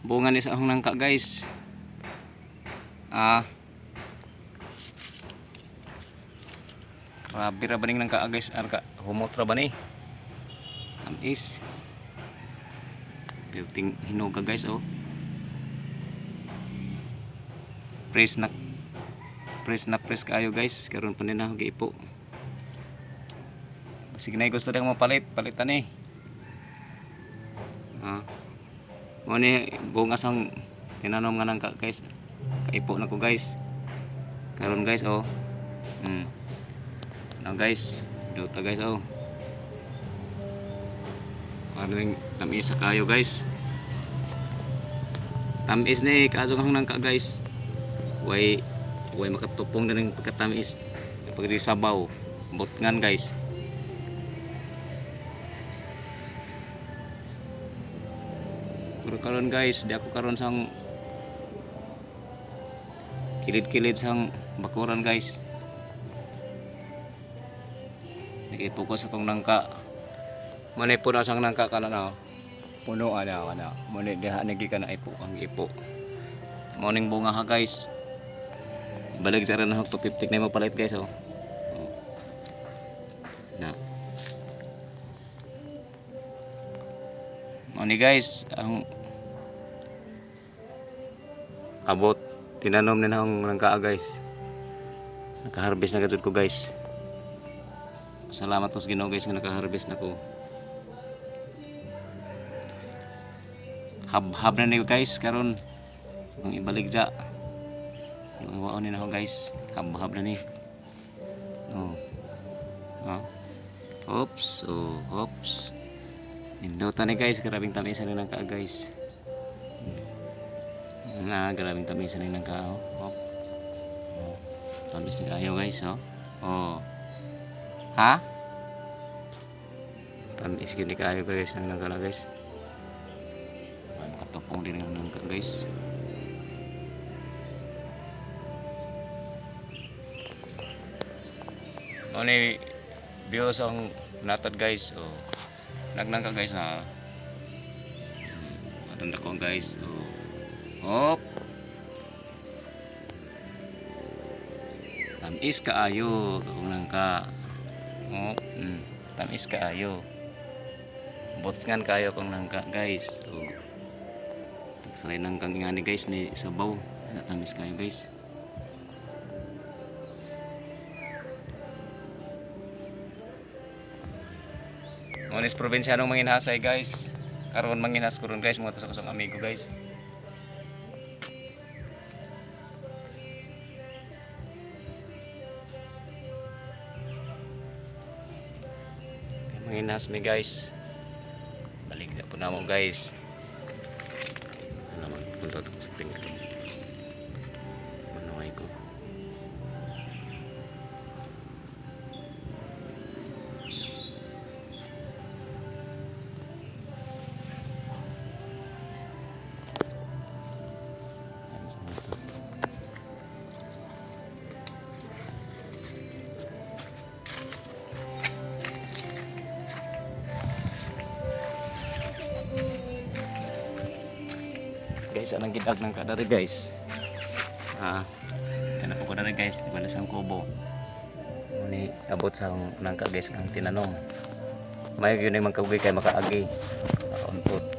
Bunga ni sa akong nangka, guys. Ah. Grabe ra ba ning nangka, guys? Arka humot ra ba ni? Tamis. Pero hinuga, guys, oh. Press na press na press kaayo, guys. Karon pa ni na giipo. Sige na, gusto rin mo palit, palitan eh. Ah. Mo ni bunga sang tinanom nga nangka, guys. Kaipo na ko, guys. Karon, guys, oh. No, guys, duta, guys, oh. Ano yung tamis sa kayo, guys. Tamis ni kaso nga nangka, guys. Way way makatupong din ang pagkatamis. Pag di sabaw, butngan, guys. Pero karon, guys, di ako karon sang kilid-kilid sang bakuran, guys. Nag-focus akong nangka. Manay po na sang nangka kana na. Puno ana kana. Muna diha nagi kana ipo ang ipo. Morning bunga ha, guys. Balik sa na 250 na mo palit, guys, oh. Oh. Na. Mao guys, ang abot tinanom ni akong nangka, guys. Naka-harvest na gud ko, guys. Salamat po sa Ginoo, guys, nga naka-harvest na ko. Hab-hab na ni, guys, karon. Ang ibalik ja. Yung iwaon ni na ako, guys. Hab-hab na ni. Oh. Oh. Oops, oh, oops. Nindota ni, guys, grabing tamis ni nangka, guys. Na, grabing tamis ni nangka, oh. Oh. Oh. Tamis ni kayo, guys, oh. Oh. Ha? Tamis gini kayo, guys, ang nangka na, guys. Ay, makatupong din ang nangka, guys. Mo ni views ang natad, guys. Oh. Nagnangka, guys, na. Atanda ko, guys. Oh. Hop. Tamis kaayo kung nangka. Oh, Tamis kaayo. Butngan kaayo kung nangka, guys. Oh. Tagsalay nangkang ingani, guys, ni sabaw. Tamis kaayo, guys. Ngunit probinsyanong manginhasay, guys. Karon manginhas ko ron, guys, mga sa kusang amigo, guys. Manginhas mi, guys. Balik na po namo, guys. Ano naman punta to sa tingko. Manuhay ko. Ano sa mga to? Guys, anong gidag ng kadari, guys? Ah, yan po ko dari, guys, di ba sa kubo. Muni abot sa nangka, guys, ang tinanom. May yun ay magkawgi kay makaagi. Makauntot.